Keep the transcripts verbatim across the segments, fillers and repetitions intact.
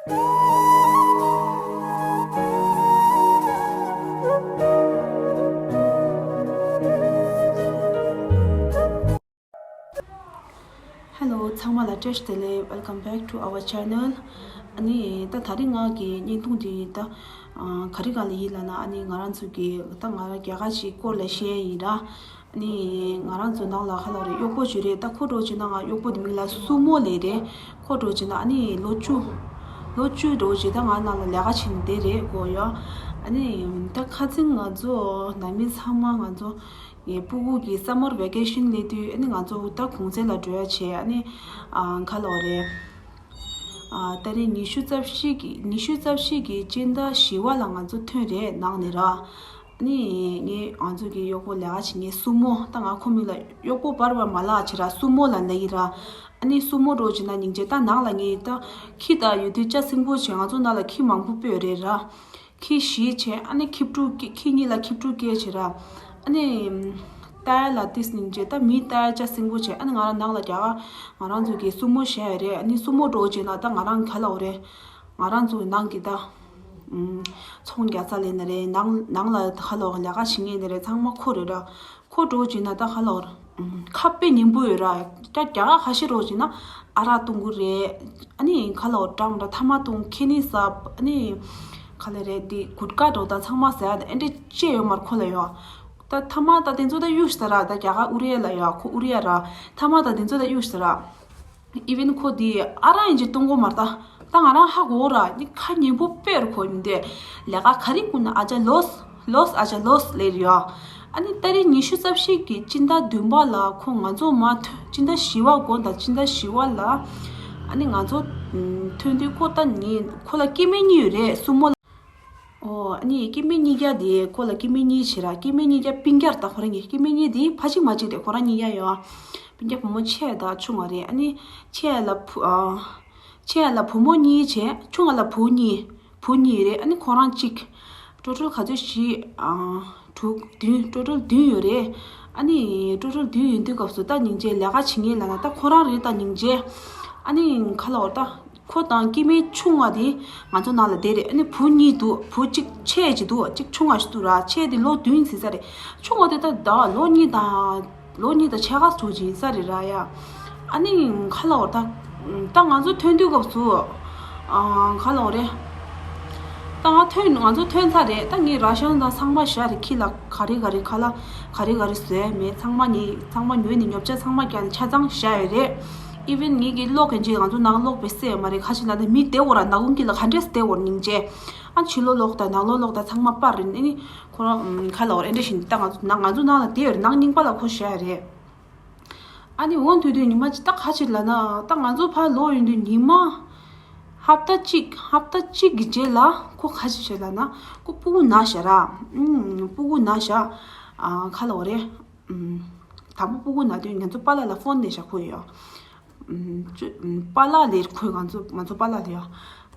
Hello, ཚང་མ་ལ་བཀྲ་ཤིས་བདེ་ལེགས། Welcome back to our channel. ཨ་ནི་ད་དེ་རིང་ང་གི་བརྙན་ཐུང་འདི་ད་ཨ་ག་རེ་ག་ལ་ཡིན་ལབ་ན། ཨ་ནི་ང་རང་ཚོ་གི་ད་ང་རང་རྒྱ་གར་ཞིག་སྐོར་ལ་བཤད་ཡིན་ར། ཨ་ནི་ང་རང་ཚོ་ནང་ལ་ཧ་ལོ་རེད། གཡོག་པོ་ཞིག་རེད། ད་ཁོ་འདྲ་བྱས་ན་ང་གཡོག་པོ་དེ་མིང་ལ་སུ་མོ་ལབ་རེད། ཁོ་འདྲ་བྱས་ན་ཨ་ནི་ལོ་བཅུ། ལོ་བཅུ་འདྲ་བྱས་ད་ང་ནང་ལ་ལས་ཀ་བྱེད་ནས་བསྡད་རེད་གོ་ཡ། ཨ་ནི་ད་ཁ་སང་ང་ཚོ་ནང་མི་ཚང་མ་ང་ཚོ་ངའི་སྤུ་གུ་གི་summer vacation སླེབས་དུས་ཨ་ནི་ང་ཚོ་ད་གུང་སེང་ལ་འགྲོ་ཡ་བྱས། ཨ་ནི་ཨ་ག་ལབ་དགོས་རེད། ཨ་ཏ་རིག་ཉི་ཤུ་རྩ་བཞི་གི་ཉི་ཤུ་རྩ་བཞི་གི་སྤྱི་ཟླ་བཞི་པ་ལ་ང་ཚོ་ཐོན་རེད་ནང་ནས་ར། ཨ་ནི་ངས་ང་ཚོ་གི་གཡོག་པོ་ལས་ཀ་བྱེད་མཁན་སུ་མོ། ད་ང་ཁོ་མིང་ལ་གཡོག་པོ་བར་བར་མ་ལབ་བྱས་ར། སུ་མོ་ལབ་ནི་ཡིན་ར། ཨ་ནི་སུ་མོ་འདྲ་བྱས་ན་སྙིང་རྗེ། ད་ནང་ལ་ངས་ད་ཁྱི་ད་ཡོད་དུས་ལྕགས་སྲིན་པོ་བྱས། ང་ཚོ་ནང་ལ་ཁྱི་མང་པོ་སྤོས་རེད་ར། ཁྱི་བཞི་བྱས། ཨ་ནི་ཁྱི་ཕྲུག་ཁྱི་ཁྱི་གཉིས་ལ་ཁྱི་ཕྲུག་སྐྱེས་བྱས་ར། ཨ་ནི་ཏ་ཡ་ལ་ཏིས་སྙིང་རྗེ། ད་མི་ཏ་ཡ་ལྕགས་སྲིན་པོ་བྱས། ཨ་ནི་ང་རང་ནང་ལ་རྒྱ་གར་ང་རང་ཚོ་གི་སུ་མོ་བཞག་ཡོད་རེད། ཨ་ནི་སུ་མོ་འདྲ་བྱས་ན་ད་ང་རང་ག་ལབ་དགོས་རེད། ང་རང་ཚོ་ནང་གི་ད་ཚོང་རྒྱག་ས་ལས་ན་རེད། ནང་ནང་ལ་ཧ་ལོ་ལས་ཀ་བྱེད་མཁན་ནི་རེད། ཚང་མ་ཁོ་རེད་ར། ཁོ་འདྲ་བྱས་ན་ད་ཧ་ལོ་ཁ་དཔེ་སྙན་པོ་ཡོད་ར། ད་རྒྱ་གར་ཁ་ཤས་འདྲ་བྱས་ན་ཨ་རག་བཏུང་གི་རེད། ཨ་ནི་ཁ་ལོ་ཀྲང་ར་ཐ་མག་བཏུང་། ཁེ་ནི་ཟ། ཨ་ནི་ག་ལབ་རེད། འདི་གུད་ཀ་འདྲ་ད་ཚང་མ་ཟ་ཡ་ད་ཨེ་འདྲ་ཅི་ཡོད་མ་རེད་ཁོ་ལ་ཡོད། ད་ཐ་མག་ད་དེ་ཚོ་ད་གཡུག་ཤི་ད་ར། ད་རྒྱ་གར་ཨུ་རི་ཡ་ལ་ཡོད། ཁོ་ཨུ་རི་ཡ་ར། ཐ་མག་ད་དེ་ཚོ་ད་གཡུག་ཤི་ད་ར། ཨི་ཝན་ཁོ་དེ་ཨ་རག་ཡིན་གྱི་བཏུང་གོ་མ་རེད། ད་ད་ང་རང་ཧ་གོ་ར། ནི་ཁ་སྙན་པོ་དཔེ་རུ་ཁོ་ཡིན་དེ། ལས་ཀ་ག་རེ་ཁུར་ན་ཨ་ཅག་ལོས་ལོས་ཨ་ཅག་ལོས་ལབ་རེད་ཡ། ཨ་ནི་ཏ་རིག་ཉི་ཤུ་རྩ་བཞི་གི་སྤྱི་ཟླ་བདུན་པ་ལ་ཁོ་ང་ཚོ་མ་ཐོན། སྤྱི་ཟླ་བཞི་པ་འགོ་དང་སྤྱི་ཟླ་བཞི་པ་ལ་ཨ་ནི་ང་ཚོ་ཐོན་དུས་ཁོ་ད་ནི་ཁོ་ལ་སྐྱེ་དམན་གཉིས་ཡོད་རེད། སྲུ་མོ་ལ། ཨོ་ཨ་ནི་སྐྱེ་དམན་གཉིས་ཀ་དེ་ཁོ་ལ་སྐྱེ་དམན་གཉིས་བྱས་ར། སྐྱེ་དམན་གཉིས་ཀ་སྤུན་ཀྱག་རེད། ད་ཁོ་རང་གཉིས་སྐྱེ་དམན་གཉིས་དེ་ཕ་གཅིག་མ་གཅིག་རེད། ཁོ་རང་གཉིས་ཀ་ཡོད། སྤུན་ཀྱག་བུ་མོ་ཆེ་དང་ཆུང་བ་རེད། ཨ་ནི་ཆེ་ལ་བུ་ཨ་ཆེ་ལ་བུ་མོ་གཉིས་བྱས། ཆུང་བ་ལ་བུ་གཉིས། བུ་གཉིས་རེད། ཨ་ནི་ཁོ་རང་གཅིག་ཊོ་ཊལ་ག་ཚོད་བཞི་ཨ་དྲུག་བདུན། ཊོ་ཊལ་བདུན་ཡོད་རེད། ཨ་ནི་ཊོ་ཊལ་བདུན་ཡོད་དུས་སྐབས་སུ་ད་སྙིང་རྗེ་ལས་ཀ་བྱེད་མཁན་ལབ་ན་ད་ཁོ་རང་རེད། ད་སྙིང་རྗེ། ཨ་ནི་ཁ་ལོ་ད། ཁོ་དང་སྐྱེ་དམན་ཆུང་བ་དེ་ང་ཚོ་ནང་ལ་བསྡད་རེད། ཨ་ནི་བུ་གཉིས་འདུག་བུ་གཅིག་ཆེ་ཅིག་འདུག་གཅིག་ཆུང་བ་ཞིག་འདུག་ར། ཆེ་དེ་ལོ་བདུན་ཟིན་ས་རེད། ཆུང་བ་དེ་ད་ད་ལོ་གཉིས་དང་ལོ་གཉིས་དང་ཕྱེད་ཀ་ཙམ་ཅིག་ཡིན་ས་རེད་ར་ཡ། ཨ་ནི་ཁ་ལོ་ད་ད་ང་ཚོ་ཐོན་དུས་སྐབས་སུ་ཨ་ཁ་ལོ་རེད། ད་ང་ཐོན་ང་ཚོ་ཐོན་ཚར་རེད། ད་ངས་ར་ཤན་དང་ཚང་མ་བཞག་རེད། ཁྱི་ལ་ག་རེ་ག་རེ་ཁ་ལག་ག་རེ་ག་རེ་བཟོས་མེད་ཚང་མ་ངས་ཚང་མ་ཉོས་ནས་ཉོ་ཆ་ཚང་མ་བརྒྱབ་ནས་ཆ་ཚང་བཞག་ཡོད་རེད། ཨི་ཝན་ངེད་ཀྱི་གློག་གི་རྗེས་ང་ཚོ་ནང་གློག་བེད་སྲེ་ཡོད་མ་རེད། ཁ་ཤས་ལ་ནི་མི་བསྡད་འོ་ར། ནག་ཁུང་དཀྱིལ་ལ་ག་འདྲས་བསྡད་འོ་ར་སྙིང་རྗེ། ཨ་ཕྱི་ལོགས་གློག་དང་ནང་ལོགས་གློག་དང་ཚང་མ་སྤར་རེད། ཨ་ནི་ཁོ་རང་ཁ་ལ་འོ་ར་ཨེ་འདྲ་བཞིན་ད་ང་ཚོ་ནང་ང་ཚོ་ནང་ལ་བསྡད་ཡོད་རེད། ནང་རྙིང་པ་ལ་ཁོ་བཞག་ཡོད་རེད། ཨ་ནི་འོ་དུས་དུས་ཉི་མ་གཅིག་ད་ག་ཅིག་ལབ་ན་ད་ང་ཚོ་ཕར་ལོག་ཡོང་དུས་ཉི་མ་ཧབ་ཏ་གཅིག་ཧབ་ཏ་གཅིག་གི་རྗེས་ལ་ཁོ་ག་ཅིག་བྱས་ལབ་ན་ཁོ་སྤུ་གུ་ན་ཤག་ར། ཨུམ་སྤུ་གུ་ན་ཤག་ཨ་ཁ་ལ་འོ་རེད། ཨུམ་དང་པོ་སྤུ་གུ་ན་དུས་ང་ཚོ་པཱ་ལགས་ལ་ཕོན་ནས་བཞག་ཁོ་ཡོད། ཨུམ་ཅོ་ཨུམ་པཱ་ལགས་ལས་ཁོས་ང་ཚོ་ང་ཚོ་པཱ་ལགས་ལས་ཡ།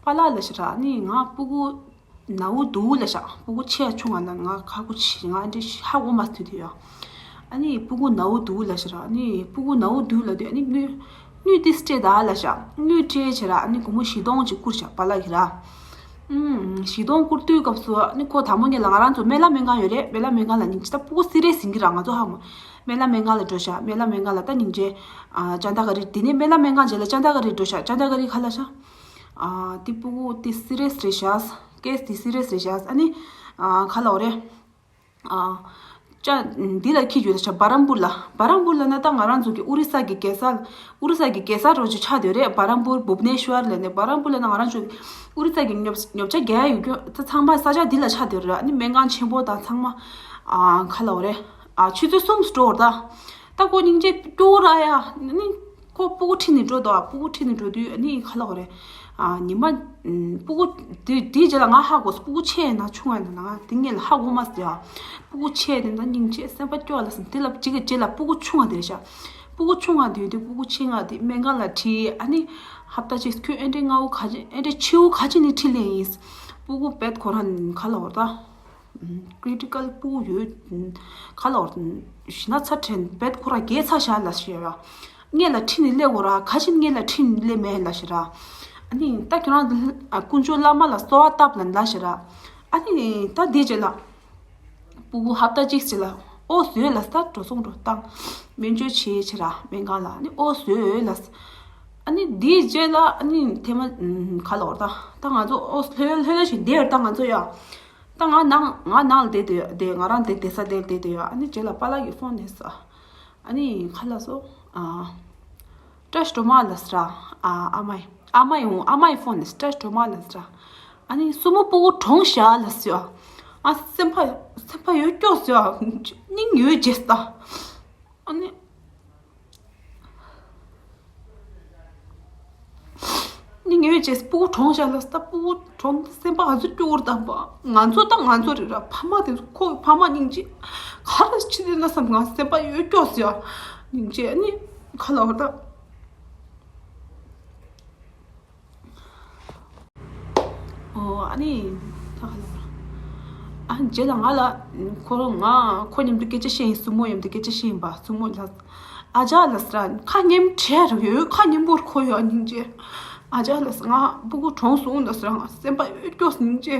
པཱ་ལགས་ལ་ཞེ་དྲག་ནི་ང་སྤུ་གུ་ནཝ་འདུག་ལབ་ཤག་སྤུ་གུ་ཆེ་ཆུང་ང་ལ་ང་ཁ་གུ་ཆེ་ང་འདྲ་ཧ་གོ་མ་ཐུབ་དུས་ཡ། ཨ་ནི་སྤུ་གུ་ནཝ་འདུག་ལབ་ཤག་ར། ཨ་ནི་སྤུ་གུ་ནཝ་འདུག་ལབ་དུས་ཨ་ནི་དངུལ་དངུལ་ཏིས་སྤྲད་ད་ལབ་ཤག་དངུལ་སྤྲད་བྱས་ར། ཨ་ནི་སྒོར་མོ་བཞི་སྟོང་ཅིག་བསྐུར་ཤག་པཱ་ལགས་ཀྱིས་ར། ཨུམ་བཞི་སྟོང་བསྐུར་དུས་སྐབས་སུ་ཨ་ནི་ཁོ་དང་པོ་ཉིད་ལ་ང་རང་ཚོ་སྨན་བླ་སྨན་ཁང་ཡོད་རེད། སྨན་བླ་སྨན་ཁང་ལ་ཉིན་ཅི་ད་སྤུ་གུ་སི་རེ་སིང་གི་ར། ང་ཚོ་ཧ་མོ་སྨན་བླ་སྨན་ཁང་ལ་འགྲོ་ཤག་སྨན་བླ་སྨན་ཁང་ལ་ད་སྙིང་རྗེ་ཨ་ཅན་ད་ག་རི། དེ་ནས་སྨན་བླ་སྨན་ཁང་རྗེས་ལ་ཅན་ད་ག་རི་འགྲོ་ཤག་ཅན་ད་ག་རི་ཁ་ལ་ཤག་ཨ་དེ་སྤུ་གུ་དེ་སི་རེས་རེད་ཤག་ཀེས་དེ་སི་རེས་རེད་ཤག་ཨ་ནི་ཨ་ཁ་ལ་འོ་རེད། ཨ་ཅན་འདི་ལ་ཁྱི་ཡོད་ཤག་བ་རམ་པུར་ལ། བ་རམ་པུར་ལ་ན་ད་ང་རང་ཚོ་གི་ཨོ་རི་ས་གི་གེ་སར་ཨོ་རི་ས་གི་གེ་སར་རོ་ཅིག་ཆགས་བསྡད་རེད། བ་རམ་པུར་བུབ་ནེ་ཤུར་ལ་ནས་བ་རམ་པུར་ལ་ན་ང་རང་ཚོ་གི་ཨོ་རི་ས་གི་ཉོ་ཉོ་ཆ་རྒྱག་ཡ་ཡོད་རྒྱུ་ད་ཚང་མ་ས་ཆ་འདི་ལ་ཆགས་བསྡད་རེད། ཨ་ནི་སྨན་ཁང་ཆེན་པོ་དང་ཚང་མ་ཨ་ཁ་ལ་འོ་རེད། ཨ་ཆུ་ཚོད་གསུམ་སུ་འགྲོ་བར་ད། ད་ཁོ་སྙིང་རྗེ་སྐྱོ་ར་ཡ། ནི་ཁོ་སྤུ་གུ་ཁྲིད་ནས་འགྲོ་དོ། སྤུ་གུ་ཁྲིད་ནས་འགྲོ་དུས་ནི་ཁ་ལ་འོ་རེད། ཨ་ཉི་མ་ཨུམ་སྤུ་གུ་དེ་དེའི་རྗེས་ལ་ང་ཧ་གོ། སྤུ་གུ་ཆེ་ན་ཆུང་བ་ཡིན་ན་ང་དེ་ངས་ལ་ཧ་གོ་མ་སོང་། སྤུ་གུ་ཆེ་དེ་འདྲ་སྙིང་རྗེ་སེམས་པ་སྐྱོ་ལ་སོང་། དེ་ལ་གཅིག་གི་རྗེས་ལ་སྤུ་གུ་ཆུང་བ་དེ་རེད་ཤག་སྤུ་གུ་ཆུང་བ་དེ་དུས་སྤུ་གུ་ཆེ་ང་དེ་སྨན་ཁང་ལ་ཁྲིད། ཨ་ནི་ཧབ་ཏ་གཅིག་ཁྱོད་ཨེ་འདྲའི་སྔ་བོ་ག་ཅི་ཨེ་འདྲའི་ཕྱི་བོ་ག་ཅི་ནས་ཁྲིད་ལེ་ཡིན། སྤུ་གུ་བེད་ཁོ་རང་ཁ་ལ་འོ་རེད་ད། ཀི་རི་ཊི་ཀལ་སྤུ་གུ་ཡོད། ག་ལ་བར་ཞི་ན་ཚ་དྲན་བེད་ཁོ་ར་རྒྱལ་ཚ་ཤག་ལ་ཞེས་ར། སྔས་ལ་ཁྲིད་ནས་སླེབས་འོ་ར། ག་ཅི་སྔས་ལ་ཁྲིད་ནས་སླེབས་མེད་ལ་ཞེས་ར། ཨ་ནི་ད་ཁྱོད་རང་ཨ་དཀོན་མཆོག་བླ་མ་ལ་གསོལ་བ་བཏབ་ལབ་ན་ཞེ་ར། ཨ་ནི་ད་དེ་རྗེས་ལ་སྤུ་གུ་ཧབ་ཏ་གཅིག་ཅིག་ལ་ཨོ་བཟོས་ལ་ས་འགྲོ་སོང་འགྲོ་བཏང་སྨན་བཅོས་བྱས་བྱེད་ར་སྨན་ཁང་ལ། ཨ་ནི་ཨོ་བཟོས་ལ་ས། ཨ་ནི་དེའི་རྗེས་ལ་ཨ་ནི་ཐེངས་མ་ཨུམ་ག་ལབ་དགོས་རེད། ད་ད་ང་ཚོ་ཨོ་ལྷོད་ལྷོད་ལྷོད་ཞིག་བསྡད་ཡོད་རེད། ད་ང་ཚོ་ཡ་ད་ང་ནང་ང་ནང་ལ་བསྡད་དེ་ཡོད། དེ་ང་རང་དེ་བསྡད་ས་དེར་བསྡད་དེ་ཡོད། ཨ་ནི་རྗེས་ལ་པཱ་ལགས་ཀྱིས་ཕོན་བཏང་ས། ཨ་ནི་ག་ལབ་སོང་། ཨ། བཀྲ་ཤིས་སྒྲོལ་མ་ལབ་ས་ར། ཨ་ཨ་མ་ཡིན། ཨ་མ་ཡིན། ཨ་མ་ཡི་ཕོན་ནས་བཀྲ་ཤིས་སྒྲོལ་མ་ལབ་ས་ར། ཨ་ནི་སྲུ་མོ་སྤུ་གུ་གྲོངས་ཤག་ལབ་ས་ཡ། ཨ་སེམས་པ་སེམས་པ་ཡོད་སྐྱོ་ས་ཡ། སྙིང་ཡོད་བརྗེད་ས། ཨ་ནི་སྙིང་ཡོད་བརྗེད་ས། སྤུ་གུ་གྲོངས་ཤག་ལབ་ས། ད་སྤུ་གུ་གྲོངས་ད་སེམས་པ་ག་ཚོད་སྐྱོ་བོར་བཏང་པ། ང་ཚོ་ད་ང་ཚོ་རེད་ར། ཕ་མ་དེ་ཚོ་ཁོ་ཕ་མ་སྙིང་རྗེ་ག་རེ་བྱེད་དེ་ན་བསམ། ང་སེམས་པ་ཡོད་སྐྱོ་ས་ཡ། སྙིང་རྗེ་ཨ་ནི་ག་ལབ་དགོས་རེད་ད། ཨོ་ཨ་ནི་ད་ག་ལབ་དགོས་རེད། ཨ་རྗེས་ལ་ང་ལ་ཁོ་ང་ཁོ་མཉམ་དུ་སྐད་ཆ་བཤད་ཡིན། སྲུ་མོ་མཉམ་དུ་སྐད་ཆ་བཤད་ཡིན་པ། སྲུ་མོ་ལ་ཨ་ཅག་ལབ་ས་ར། ཁ་མཉམ་བྲལ་རུ་ཡོད། ཁ་མཉམ་པོར་ཁོ་ཡོད། སྙིང་རྗེ། ཨ་ཅག་ལབ་ས། ང་སྤུ་གུ་གྲོངས་སོང་ལབ་ས་ར། ང་སེམས་པ་ཡོད་སྐྱོ་ས། སྙིང་རྗེ།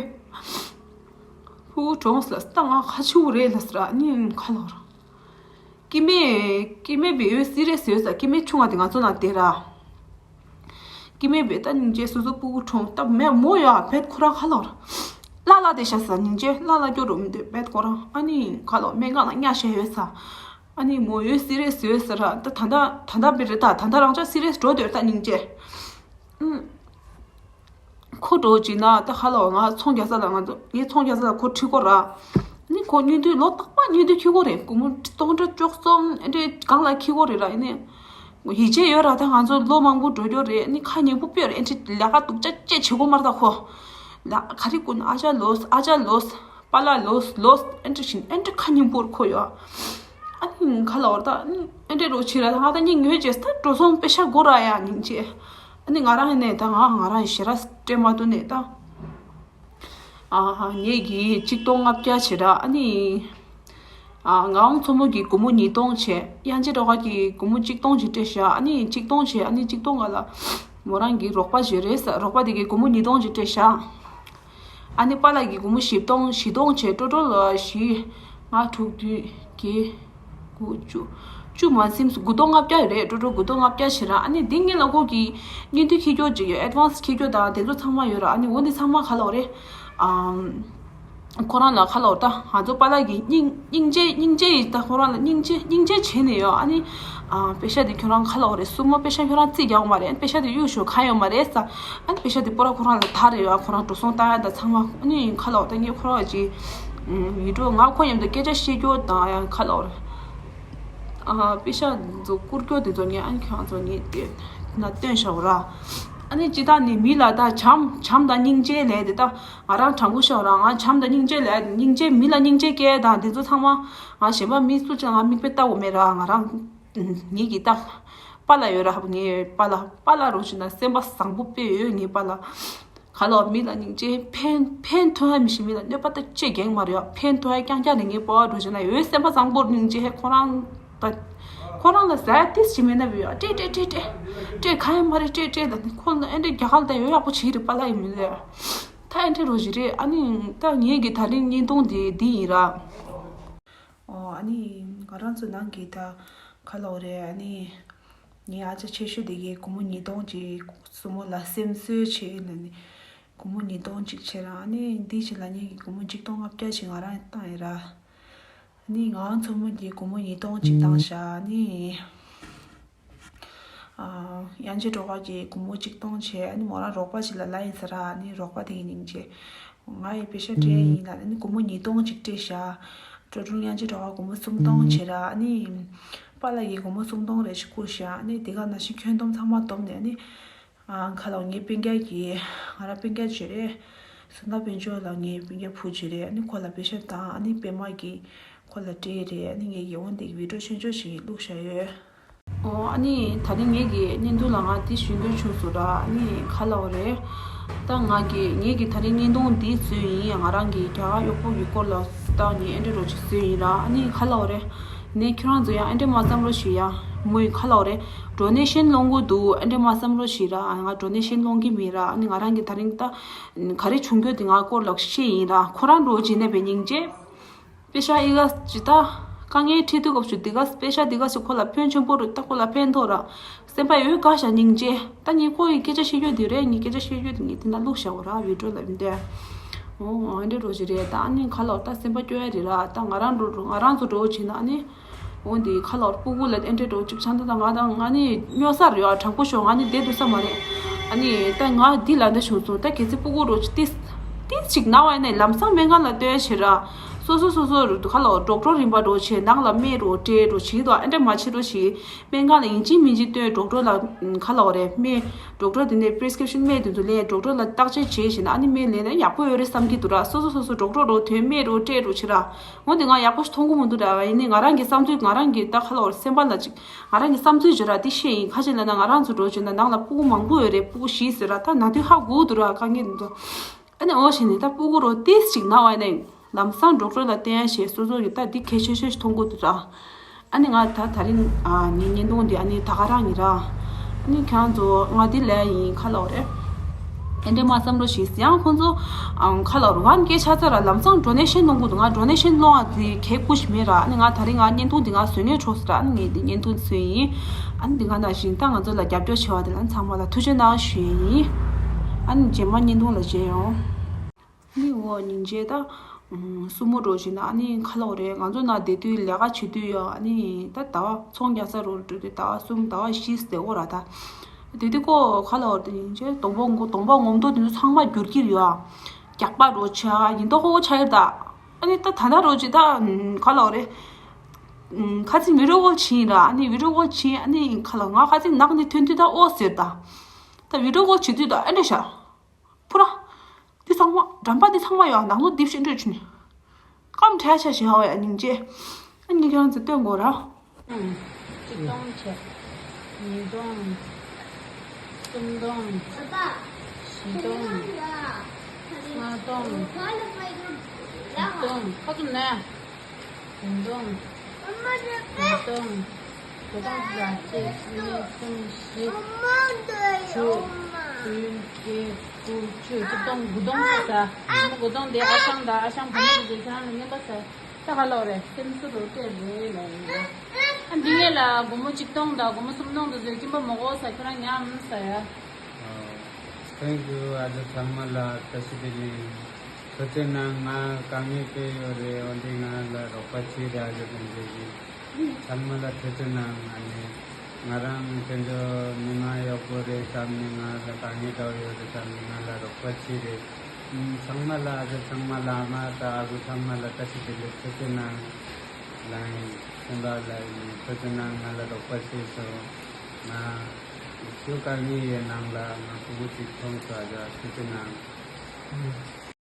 སྤུ་གུ་གྲོངས་ལབ་ས། ད་ང་ཁ་ཆུ་རེད་ལབ་ས་ར། ཨ་ནི་ག་ལབ་དགོས་རེད། སྐྱེ་དམན་སྐྱེ་དམན་བེ་ཡོད་སི་རེ་སི་ཡོད་ས། སྐྱེ་དམན་ཆུང་བ་དེ་ང་ཚོ་ནང་བསྡད་ར། སྐྱེ་དམན་བེ་ད་སྙིང་རྗེ། སོ་སོ་སྤུ་གུ་གྲོངས་ད་མེད་མོ་ཡ་བེད་ཁོ་རང་ག་ལབ་དགོས་རེད། ལ་ལ་དེ་ཤ་ས། སྙིང་རྗེ་ལ་ལ་སྐྱོ་རུ་མི་འདུག་བེད་ཁོ་རང་། ཨ་ནི་ག་ལབ་དགོས་རེད། སྨན་ཁང་ལ་ཉལ་བཞག་ཡོད་ས། ཨ་ནི་མོ་ཡོད་སི་རེ་སི་ཡོད་ས་ར། ད་ད་ད་ད་བེ་རེད། ད་ད་ད་རང་ཅག་སི་རེ་སི་འགྲོ་འདོད་ད་སྙིང་རྗེ། ཨུམ། ཁོ་འགྲོ་བྱས་ན་ད་ག་ལབ་དགོས་རེད། ང་ཚོང་རྒྱག་ས་ལ་ང་ཚོ་ངའི་ཚོང་རྒྱག་ས་ལ་ཁོ་ཁྲིད་ཀྱི་ཡོད་ར། ནི་ཁོ་སྨྱོ་འདུག་ལོ་རྟག་པར་སྨྱོ་འདུག་འཁྱེར་གྱི་ཡོད་རེད། སྒོར་མོ་སྟོང་ཕྲག་བཅུ་གསུམ་ཨེ་འདྲའི་སྒང་ལ་འཁྱེར་གྱི་ཡོད་རེད་ར། ཡིན་ནའི་ཡིད་ཆེས་ཡོད་ར། ད་ང་ཚོ་ལོ་མང་པོ་འགྲོ་རྒྱུ་རེད། ནི་ཁ་མཉམ་པོ་དཔེ་རེད། ཨེ་འདྲའི་ལས་ཀ་སྡུག་ཅག་ཅིག་བྱེད་ཀྱི་ཡོད་མ་རེད། ད་ཁོ་ལ་ག་རེ་ཀུན་ཨ་ཅག་ལོས་ཨ་ཅག་ལོས་པཱ་ལགས་ལོས་ལོས་ཨེ་འདྲ་བཞིན་ཨེ་འདྲ་ཁ་མཉམ་པོར་ཁོ་ཡོད། ཨ་ནི་ག་ལབ་དགོས་རེད། ད་ནི་ཨེ་འདྲའི་རོ་ཆེ་ར། ད་ང་ད་སྙིང་ཡོད་བྱས་ས། ད་འགྲོ་སོང་པེ་ཤ་དགོས་ར་ཡ། སྙིང་རྗེ། ཨ་ནི་ང་རང་ཡིན་ནའི་ད་ང་ང་རང་ཡི་ཞེ་དྲག་སྤྲད་མ་ཐུབ་ནས་ད། ཨ་ངེད་ཀྱིས་གཅིག་སྟོང་ལྔ་བརྒྱ་བྱས་ར། ཨ་ནི་ཨ་ངག་དབང་མཚོ་མོ་གིས་སྒོར་མོ་ཉིས་སྟོང་བྱས། དབྱངས་ཅན་སྒྲོལ་དཀར་གྱིས་སྒོར་མོ་གཅིག་སྟོང་ཞིག་སྤྲད་ཤག་ཨ་ནི་གཅིག་སྟོང་བྱས། ཨ་ནི་གཅིག་སྟོང་སྒང་ལ་མོ་རང་གི་རོགས་པ་ཞིག་རེད་ས། རོགས་པ་དེ་གིས་སྒོར་མོ་ཉིས་སྟོང་ཞིག་སྤྲད་ཤག་ཨ་ནི་པཱ་ལགས་ཀྱིས་སྒོར་མོ་བཞི་སྟོང་བཞི་སྟོང་བྱས། ཀྲོ་ཀྲོ་ལ་བཞི་ལྔ་དྲུག་བདུན་བརྒྱད་དགུ་བཅུ། བཅུ་མ་ཟིན། དགུ་སྟོང་ལྔ་བརྒྱ་རེད། ཀྲོ་ཀྲོ་དགུ་སྟོང་ལྔ་བརྒྱ་བྱས་ར། ཨ་ནི་འདི་སྔོན་ལ་ཁོ་གིས་བརྙན་ཐུང་འཁྱེར་རྒྱུ་ཅིག་ཡོད། ཨེ་ཌི་ཝན་སི་འཁྱེར་རྒྱུ་དང་དེ་ཚོ་ཚང་མ་ཡོད་ར། ཨ་ནི་འོ་འདི་ཚང་མ་ག་ལབ་དགོས་རེད། ཨམ། ཁོ་རང་ལ་ག་ལབ་དགོས་རེད། ད་ང་ཚོ་པཱ་ལགས་ཀྱིས་སྙིང་སྙིང་རྗེ་སྙིང་རྗེ་ཡིས་ད་ཁོ་རང་ལ་སྙིང་རྗེ་སྙིང་རྗེ་བྱས་ནས་ཡོད། ཨ་ནི་ཨ་པེ་ཤ་དེ་ཁྱོད་རང་ག་ལབ་དགོས་རེད། སྲུ་མོ་པེ་ཤ་ཁྱོད་རང་རྩིས་རྒྱག་དགོས་མ་རེད། པེ་ཤ་དེ་གཡུག་ཞོག་གང་ཡོད་མ་རེད་ས། ཨ་ནི་པེ་ཤ་དེ་པོ་ར་ཁོ་རང་ལ་ཐར་རེད་ཡ། ཁོ་རང་འགྲོ་སོང་བཏང་ཡ་ད་ཚང་མ། ཨ་ནི་ཁ་ལོག་ད་ངས་ཁོ་རང་ཅིག་ཡིད་འགྲོ་ང་ཁོ་མཉམ་དུ་སྐད་ཆ་བཤད་རྒྱུ་དང་ཡང་ཁ་ལོག་རེད། ཨ་པེ་ཤ་ཚོ་བསྐུར་རྒྱུ་དེ་ཚོ་ངས་ཨ་ནི་ཁྱོད་ཚོ་ངས་དེ་ན་སྟོན་བྱའོ་ར། ཨ་ནི་ཅི་ད་ནི་མི་ལ་ད་བྱམས་བྱམས་དང་སྙིང་རྗེ་ལས་དེ་ད་ང་རང་དྲང་པོ་ཤོད་ར། ང་བྱམས་དང་སྙིང་རྗེ་ལས། སྙིང་རྗེ་མི་ལ་སྙིང་རྗེ་སྐྱེ་དང་དེ་ཚོ་ཚང་མ་ང་གཞན་པ་མི་སུ་ཅང་ང་མིག་དཔེ་ལྟ་འོ་མེད་ར། ང་རང་ངེད་ཀྱི་ད་པཱ་ལགས་ཡོད་ར། ངའི་པཱ་ལགས་པཱ་ལགས་རོགས་བྱས་ན་སེམས་པ་བཟང་པོ་དཔེ་ཡོད། ངའི་པཱ་ལགས་ཁ་ལོག་མི་ལ་སྙིང་རྗེ། ཕན་ཕན་ཐོགས་ཡ་མི་ཤེས། མི་ལ་གནོད་པ་ད་ཅི་འགེངས་མ་རེད་ཡ། ཕན་ཐོགས་ཡ་རྐྱང་རྐྱང་རེད། ངའི་པཱ་ལགས་རོགས་བྱས་ན་ཡོད་སེམས་པ་བཟང་པོ། སྙིང་རྗེ་ཧེ་ཁོ་རང་ད་ཁོ་རང་ལ་ཟ་ཡ་ཏིས་ཅི་མེད་ན་བུ་ཡ་སྤྲད་སྤྲད་སྤྲད་སྤྲད་སྤྲད་ག་ཡ་མ་རེད། སྤྲད་སྤྲད་ད་ནི་ཁོ་ལ་ཨེ་འདྲ་རྒྱ་གར་ད་ཡོད་ཡག་པོ་བྱེད་རེད། པཱ་ལགས་ཡིན་མིན་ལ་ད་ཨེ་འདྲ་རོགས་བྱེད་རེད། ཨ་ནི་ད་ངེད་ཀྱི་དེ་རིང་བརྙན་ཐུང་དེ་འདི་ཡིན་ར། ཨོ་ཨ་ནི་ང་རང་ཚོ་ནང་གི་ད་ཁ་ལོག་རེད། ཨ་ནི་ངའི་ཨ་ཅག་ཆེ་ཤོས་དེ་གིས་སྒོར་མོ་ཉིས་སྟོང་ཅིག་སྲུ་མོ་ལ་སེམས་གསོ་བྱེད་ལ་ནི་སྒོར་མོ་ཉིས་སྟོང་ཅིག་བྱེད་ར། ཨ་ནི་འདི་ཕྱི་ལ་ངེད་ཀྱིས་སྒོར་མོ་གཅིག་སྟོང་ལྔ་བརྒྱ་ཅིག་ང་རང་བཏང་ཡིན་ར། ཨ་ནི་ངག་དབང་མཚོ་མོ་གིས་སྒོར་མོ་ཉིས་སྟོང་ཅིག་བཏང་ཤག་ཨ་ནི། ཨ་དབྱངས་ཅན་སྒྲོལ་དཀར་གྱིས་སྒོར་མོ་གཅིག་སྟོང་བྱས། ཨ་ནི་མོ་རང་རོགས་པ་ཞིག་ལ་ལབ་ཡིན་ས་ར། ཨ་ནི་རོགས་པ་དེ་གི་སྙིང་རྗེ། ང་ཡི་པེ་ཤ་སྤྲད་ཡིན་ལ། ཨ་ནི་སྒོར་མོ་ཉིས་སྟོང་ཅིག་སྤྲད་ཤག་ཀྲོ་ཀྲོ་དབྱངས་ཅན་སྒྲོལ་དཀར་སྒོར་མོ་སུམ་སྟོང་བྱས་ར། ཨ་ནི་པཱ་ལགས་ཀྱིས་སྒོར་མོ་སུམ་སྟོང་རེ་ཞིག་བསྐུར་ཤག་ཨ་ནི་དེ་ག་ནང་བཞིན་ཁྱོན་བསྡོམས་ཚང་མ་བསྡོམས་ནས་ཨ་ནི། ཨ་ཁ་ལོག་ངའི་སྤུན་ཀྱག་གིས་ང་རང་སྤུན་ཀྱག་བྱོས་རེད། བཟོ་ལྟ་དཔལ་འབྱོར་ལ་ངའི་སྤུན་ཀྱག་བུ་བྱོས་རེད། ཨ་ནི་ཁོ་ལ་པེ་ཤ་བཏང་། ཨ་ནི་པད་མ་གིས་ཁོ་ལ་སྤྲད་རེད། ཨ་ནི་ངེད་ཀྱིས་འོ་འདི་བི་ཌིའོ་ཆུང་ཆུང་ཞིག་བླུགས་བཞག་ཡོད། ཨོ་ཨ་ནི་ད་རིང་ངེད་ཀྱི་བརྙན་ཐུང་ལ་ང་འདི་ཞུ་འདོད་བྱུང་སོང་ར། ཨ་ནི་ཁ་ལོག་རེད། ད་ང་གི་ངེད་ཀྱི་ད་རིང་བརྙན་ཐུང་འདི་བཟོས་ཡིན། ང་རང་གི་རྒྱ་གར་གཡོག་པོ་གི་སྐོར་ལ་ད་ངས་ཨེ་འདྲ་རོགས་ཅིག་བཟོས་ཡིན་ར། ཨ་ནི་ཁ་ལོག་རེད། ནས་ཁྱོད་རང་ཚོ་ཡང་ཨེ་འདྲས་མ་བསམ་རོགས་ཞུ་ཡ། མོས་ཁ་ལོག་རེད། ཌོ་ནེ་ཤན་སློང་གི་འདུག་ཨེ་འདྲས་མ་བསམ་རོགས་ཞུ་ར། ང་ཌོ་ནེ་ཤན་སློང་གི་མེད་ར། ཨ་ནི་ང་རང་གི་ད་རིང་ད་ག་རེ་བྱུང་རྒྱུ་དེ་ང་སྐོར་ལ་བཤད་ཡིན་ར། ཁོ་རང་འགྲོ་བྱེད་ནས་པའི་སྙིང་རྗེ། པེ་ཤ་ཨི་ག་ཅི་ད་དཀའ་ངལ་འཕྲད་དུས་སྐབས་སུ་འདི་ག་པེ་ཤ་འདི་ག་ཞིག་ཁོ་ལ་ཕན་ཆེན་པོ་རེད། ད་ཁོ་ལ་ཕན་ཐོགས་ར། སེམས་པ་ཡོད་དགའ་ཤ་སྙིང་རྗེ། ད་ངས་ཁོ་ཡི་སྐད་ཆ་བཤད་རྒྱུ་དེ་རེད། ངས་སྐད་ཆ་བཤད་རྒྱུ་དེ་ངས་དེ་ན་བླུགས་བཞག་གོ་ར་བི་ཌིའོ་ལ་མི་འདས། ཨོ་ཨ་འདྲས་འགྲོ་ཞིག་རེད། ད་ཨ་ནི་ཁ་ལོག་ད་སེམས་པ་སྐྱོ་ཡ་རེད་ར། ད་ང་རང་འགྲོ་ང་རང་ཚོ་འགྲོ་བྱེད་ན་ཨ་ནི། འོན་ཏེ་ཁ་ལོག་སྤུ་གུ་ལ་ཨེ་འདྲས་འགྲོ་ཅིག་ཆང་ད་ད་ང་ད་ང་ནི་སྨྱོ་ས་རེད་ཨ། དྲང་པོ་ཤོད་ང་ནི་བསྡད་འདུག་ས་མ་རེད། ཨ་ནི་ད་ང་འདི་ལ་འདྲ་བྱུང་སོང་། ད་གལ་སྲིད་སྤུ་གུ་འགྲོ་ཅིག་ཏིས་ཏིས་ཅིག་ན་བ་ཡིན་ན་ལམ་སང་སྨན་ཁང་ལ་སྟོན་བྱེད་ར། སོ་སོ་སོ་སོ་ཁ་ལོག་ཌོག་ཊར་རིམ་པ་འགྲོ་བྱེད་ནང་ལ་སྨན་རོ་སྤྲད་རོ་བྱེད་དོ་ཨེ་འདྲས་མ་བྱེད་རོ་ཞིག་སྨན་ཁང་ལ་ཡིན་གཅིག་མིན་གཅིག་སྟོན། ཌོག་ཊར་ལ་ཁ་ལོག་རེད་སྨན། ཌོག་ཊར་དེ་ནས་པི་རི་སི་ཀི་རིབ་ཤན་སྨན་དེ་ཚོ་ལེན། ཌོག་ཊར་ལ་བརྟག་དཔྱད་བྱས་བྱས་ན་ཨ་ནི་སྨན་ལེན་ན་ཡག་པོ་ཡོད་རེད་བསམ་གྱི་འདུག་ར། སོ་སོ་སོ་སོ་ཌོག་ཊར་རོ་དོན་སྨན་རོ་སྤྲད་རོ་བྱེད་ར། འོན་ཏེ་ང་ཡག་པོ་ཞིག་མཐོང་གི་མི་འདུག་ར། ཡིན་ནའི་ང་རང་གི་བསམ་ཚུལ་ང་རང་གི་ད་ཁ་ལོག་སེམས་པ་ལ་ཅིག་ང་རང་གི་བསམ་ཚུལ་བརྗོད་ར་དེ་བཤད་ཡིན། ཁ་ཅིག་ལ་ན་ང་རང་ཚོ་འགྲོ་བྱུང་ན་ནང་ལ་སྤུ་གུ་མང་པོ་ཡོད་རེད། སྤུ་གུ་བཞི་ཟེར་ར། ད་ན་དུས་ཧ་གོ་འདུག་ར་དཀའ་ངལ་འདུག་ཨ་ནི་འོ་བྱས་ནས་ད་སྤུ་གུ་རོ་ཏིས་ཅིག་ན་བ་ཡིན་ན་ཡིན། ལམ་སང་ཌོག་ཊར་ལ་བསྟན་ཡ་ཞེས་སོ་སོ་ཡི་ད་འདི་གལ་ཆེ་ཤོས་ཤིག་མཐོང་གི་འདུག་ར། ཨ་ནི་ང་ད་ད་རིང་ཨ་ངའི་བརྙན་ཐུང་འདི་ཨ་ནི་ད་ག་རང་ཡིན་ར། ཨ་ནི་ཁྱེད་རང་ཚོ་ང་འདི་ལས་ཡིན་ཁ་ལོག་རེད། ཨེ་འདྲས་མ་བསམ་རོགས་ཞེས་ཡང་ཁོང་ཚོ་ཨང་ཁ་ལོག་རུ་ང་སྐད་ཆ་ཚ་ར་ལམ་སང་ཌོ་ནེ་ཤན་གནང་གི་འདུག་ང་ཌོ་ནེ་ཤན་སློང་བ་དེ་གལ་ཁུ་ཞིག་མེད་ར། ཨ་ནི་ང་ད་རིང་ང་བརྙན་ཐུང་འདི་ང་བཟོ་ངེས་འཕྲོག་སོང་ར། ཨ་ནི་ངས་འདི་བརྙན་ཐུང་བཟོས་ཡིན། ཨ་ནི་འདི་ག་ནང་བཞིན་ད་ང་ཚོ་ལ་རྒྱབ་སྐྱོར་བྱེད་པ་དེ་ལ་ཚང་མ་ལ་ཐུགས་རྗེ་གནང་ཞུ་ཡིན། ཨ་ནི་རྗེས་མ་བརྙན་ཐུང་ལ་མཇལ་ཡོང་། ནི་འོ་ཉིན་རྗེས་ད། སྲུ་མོ་འགྲོ་བཞིན་ཨ་ནི་ཁ་ལོག་རེད། ང་ཚོ་ན་བསྡད་དུས་ལས་ཀ་བྱེད་དུས་ཡོད། ཨ་ནི་ད་ཟླ་བ་ཚོང་རྒྱག་ས་རུ་འགྲོ་དུས་ཟླ་བ་གསུམ་ཟླ་བ་བཞི་ཟེར་འོ་ར་ད། དེ་དུས་ཁོ་ཁ་ལོག་དེ་ཉིན་རྗེས་གདོང་པ་ངོ་གདོང་པ་ངོམ་ཐོག་དེ་ཚོ་ཚང་མ་འགྱུར་གྱི་ཡོད་ཨ། རྒྱགས་པ་རོ་ཆ་ཡིན་མདོག་ཁོ་ཆ་ཡོད་ད། ཨ་ནི་ད་ད་ལྟ་རོ་ཅི་ད་ཁ་ལོག་རེད། ཁ་ཚིག་བི་ཌིའོ་ཀོལ་བྱིན་ར། ཨ་ནི་བི་ཌིའོ་ཀོལ་བྱིན་ཨ་ནི་ཁ་ལོག་ང་ཁ་ཚིག་ནག་ནི་ཐོན་དུས་ད་ཨོ་ཟེར་ད། ད་བི་ཌིའོ་ཀོལ་བྱེད་དུས་ད་ཨ་འདྲ་ཤ། ཕུ་ར། འདི་ཚང་མ་འགྲམ་པ་འདི་ཚང་མ་ཡང་ནང་ལོགས་རྡིབ་ཤིག་འདྲ་བྱུང་ནས། སྐམ་བྲལ་ཆ་ཞེ་ཧ་བའི་སྙིང་རྗེ། ཨ་ནི་ཁྱེད་རང་ཚོ་སྟོན་དགོས་ར། ཨང་། གཅིག་སྟོང་བྱས། ཉིས་སྟོང་། གསུམ་སྟོང་། བཞི་སྟོང་། ལྔ་སྟོང་། དྲུག་སྟོང་། ཁ་ཚུམ་ནས། བདུན་སྟོང་། དགུ་སྟོང་། དགུ་སྟོང་ལ་གཅིག་གཉིས་གསུམ་བཞི། བཅུ། བདུན་བརྒྱད་དགུ་བཅུ། བཅུ་སྟོང་། དགུ་སྟོང་ཟེར་ས། དགུ་སྟོང་དེ་ཨ་ཞང་དང་ཨ་ཞང་བུ་མོ་དེ་ཚོས་ཁྱེད་རང་ལ་རྔན་པ་ཟ། ད་ག་ལོག་རེད། སེམས་གསོ་རུ་སྤྲད་རེད་ལ་ཡིན་ལ། ཨ་འདི་ངས་ལ་སྒོར་མོ་གཅིག་སྟོང་དང་སྒོར་མོ་གསུམ་སྟོང་དེ་ཚོས་སྐྱིན་པ་མ་གོ་ས་ཁྱོད་རང་ཉམས་ཟ་ཡ། Thank you. ཨ་ཅག་ཚང་མ་ལ་བཀྲ་ཤིས་བདེ་ལེགས། ཐུགས་རྗེ་གནང་། ང་དཀའ་ངལ་དཔེ་ཡོད་རེད། འོན་ཏེ་ང་ལ་རོགས་པ་བྱེད་རེད། ཨ་ཅག་དང་འབྲེལ་གྱིས་ཚང་མ་ལ་ཐུགས་རྗེ་གནང་། ཨ་ནི་ང་རང་དེ་འདྲ་མི་མང་ཡག་པོ་རེད་བསམ་ནས། ང་ལ་དཀའ་ངལ་འདྲ་བོ་ཡོད་རེད་བསམ་ནས་ང་ལ་རོགས་པ་བྱེད་རེད། ཚང་མ་ལ་ཨ་ཅག་ཚང་མ་ལ་ཨ་མ་དང་ཨ་ཁུ་ཚང་མ་ལ་བཀྲ་ཤིས་བདེ་ལེགས། ཐུགས་རྗེ་གནང་། ལ་ཡིན་སེམས་པ་ལ་ཡིན་ཐུགས་རྗེ་གནང་། ང་ལ་རོགས་པ་བྱས་སོང་། ང་ཞེ་དཀའ་ངལ་ཡོད་ནང་ལ་ང་ཕྲུ་གུ་གཅིག་མཐོང་སོང་། ཨ་ཅག་ཐུགས་རྗེ་གནང་།